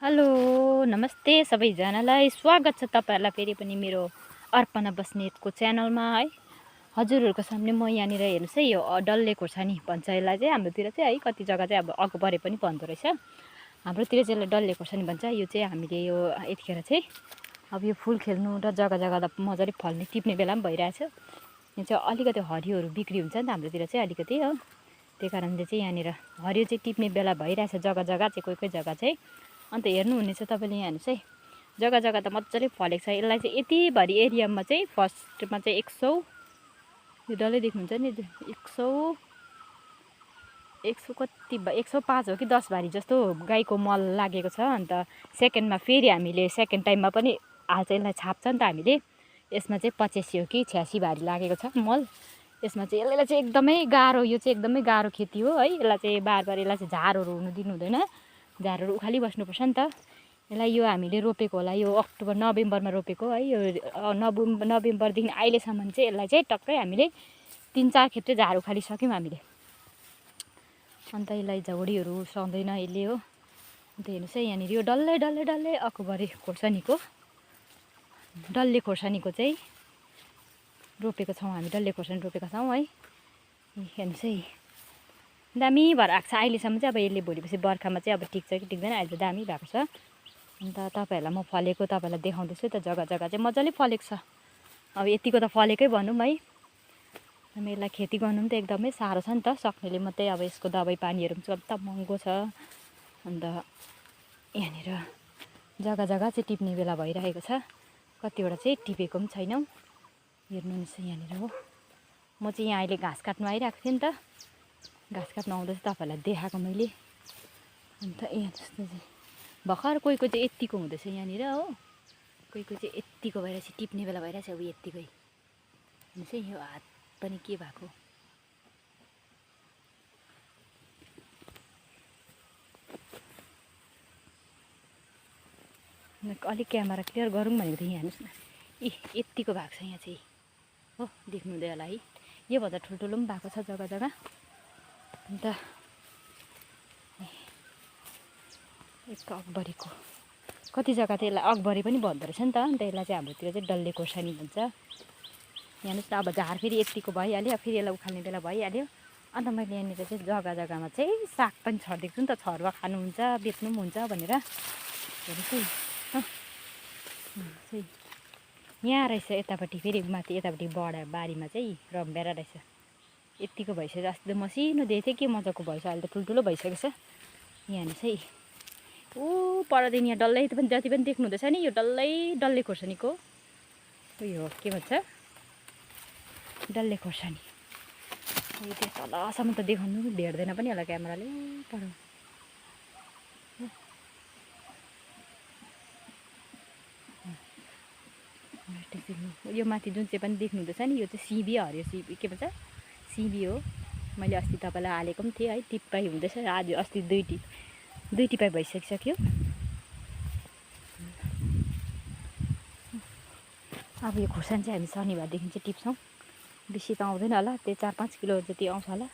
Hello नमस्ते सबैजनालाई स्वागत छ तपाईहरुलाई फेरि पनि मेरो अर्पणा बस्नेतको च्यानलमा है। हजुरहरुको सामने म यहाँनिर हेर्नुस् है, यो डल्ले खोर्सानी भन्छ यसलाई चाहिँ। हाम्रोतिर चाहिँ है कति जग्गा चाहिँ अब अगो बरे पनि भन्दो रहेछ। हाम्रोतिर चाहिँ यसलाई डल्ले खोर्सानी भन्छ। यो चाहिँ हामीले यो यतिखेर चाहिँ अब यो फुल खेल्नु र जग्गा जग्गा मजाले फल्ने टिप्ने बेला पनि भइरहेछ। यो चाहिँ अलिकति हरियोहरु बिक्री हुन्छ नि त हाम्रोतिर चाहिँ अलिकति हो। त्यही कारणले चाहिँ यहाँनिर हरियो चाहिँ टिप्ने बेला भइरहेछ जग्गा जग्गा चाहिँ, कोही कोही जग्गा चाहिँ। अन्त हेर्नुहुनेछ तपाईले यहाँ हेर्नुस् है, जग्गा जग्गा त मजाले फलेको छ। यसलाई चाहिँ यति भरि एरियामा चाहिँ फर्स्टमा चाहिँ 100, यो डल्लै देख्नुहुन्छ नि 100 कति 105 हो कि 10 भारी जस्तो गाईको मल लागेको छ। अन्त सेकेन्डमा फेरि हामीले सेकेन्ड टाइममा पनि हाल्छ, यसलाई छाप्छ नि त हामीले। यसमा चाहिँ 85 हो कि 86 भारी लागेको छ मल। यसमा चाहिँ यसलाई चाहिँ एकदमै गाह्रो, यो चाहिँ एकदमै गाह्रो खेती हो है। यसलाई चाहिँ बारबार यसलाई चाहिँ झारहरू हुनु दिनु हुँदैन, झारहरू उखाली बस्नुपर्छ नि त। यसलाई यो हामीले रोपेको होला यो अक्टोबर नोभेम्बरमा रोपेको है। यो नोभेम्बरदेखि अहिलेसम्म चाहिँ यसलाई चाहिँ टक्कै हामीले 3-4 खेप चाहिँ झार उखालिसक्यौँ हामीले। अन्त यसलाई झौडीहरू सक्दैन यसले हो। अन्त हेर्नुहोस् है यहाँनिर यो डल्लै डल्लै डल्लै अकबरे खोर्सानीको चाहिँ रोपेको छौँ हामी। डल्ले खोर्सानी रोपेका छौँ है। हेर्नुहोस् है दामी भएर आएको छ अहिलेसम्म चाहिँ। अब यसले भोलिपछि बर्खामा चाहिँ अब टिक्छ कि टिक्दैन, अहिले दामी भएको छ। अन्त तपाईहरुलाई म फलेको तपाईहरुलाई देखाउँदैछु त। जग्गा जग्गा चाहिँ मजाले फलेको छ। अब यतिको त फलेकै भनौँ है। यसलाई खेती गर्नु पनि त एकदमै साह्रो छ नि त। सक्नेले मात्रै, अब यसको दबाई पानीहरू पनि एकदम महँगो छ। अन्त यहाँनिर जग्गा जग्गा चाहिँ टिप्ने बेला भइरहेको छ। कतिवटा चाहिँ टिपेको पनि छैनौँ। हेर्नुहोस् यहाँनिर हो, म चाहिँ यहाँ अहिले घाँस काट्नु आइरहेको थिएँ नि त। घाँस काट्नु आउँदा चाहिँ तपाईहरुलाई देखाएको मैले। अन्त यहाँ जस्तो चाहिँ भर्खर कोही कोही चाहिँ यत्तिको हुँदैछ यहाँनिर हो। कोही कोही चाहिँ यत्तिको भइरहेछ, टिप्ने बेला भइरहेछ अब यत्तिकै। हेर्नुहोस् है यो हात पनि के भएको। अलिक क्यामेरा क्लियर गरौँ भनेको थिएँ। यहाँ हेर्नुहोस् न, यत्तिको भएको छ यहाँ चाहिँ हो, देख्नु हुँदै होला है। योभन्दा ठुल्ठुलो पनि भएको छ जग्गा जग्गा। अन्त एक अकबरीको कति जग्गा त यसलाई अकबरी पनि भन्दो रहेछ नि त। अन्त यसलाई चाहिँ हाम्रोतिर चाहिँ डल्ले खोर्सानी भन्छ। हेर्नुहोस् न अब झार फेरि यत्तिको भइहाल्यो, फेरि यसलाई उखाल्ने बेला भइहाल्यो। अन्त मैले यहाँनिर चाहिँ जग्गा जग्गामा चाहिँ साग पनि छरिदिएको छु नि त। छरुवा खानुहुन्छ बेच्नु पनि हुन्छ भनेर। हेर्नुहोस् है यहाँ रहेछ यतापट्टि, फेरि माथि यतापट्टि बारीमा चाहिँ रमभेडा रहेछ। यत्तिको भइसक्यो। अस्ति त मसिनो दिएको थिएँ के मजाको भएछ, अहिले त ठुल्ठुलो भइसकेको छ। यहाँ हेर्नुहोस् है, ऊ परदेखि यहाँ डल्लै पनि जति पनि देख्नु हुँदैछ नि, यो डल्ले खोर्सानीको उयो हो, के भन्छ डल्ले खोर्सानी। यो त्यो तलसम्म त देखाउनु भेट्दैन पनि होला क्यामेराले। पर यो माथि जुन चाहिँ पनि देख्नु हुँदैछ नि, यो चाहिँ सिबी हरियो सिबी के भन्छ सिबी हो। मैले अस्ति तपाईँलाई हालेको पनि थिएँ है। टिपाइ हुँदैछ आज, अस्ति दुई टिपाइ भइसकिसक्यो। अब यो खोर्सानी चाहिँ हामी शनिबारदेखि चाहिँ टिप्छौँ। बेसी त आउँदैन होला, त्यो 4-5 किलो जति आउँछ होला।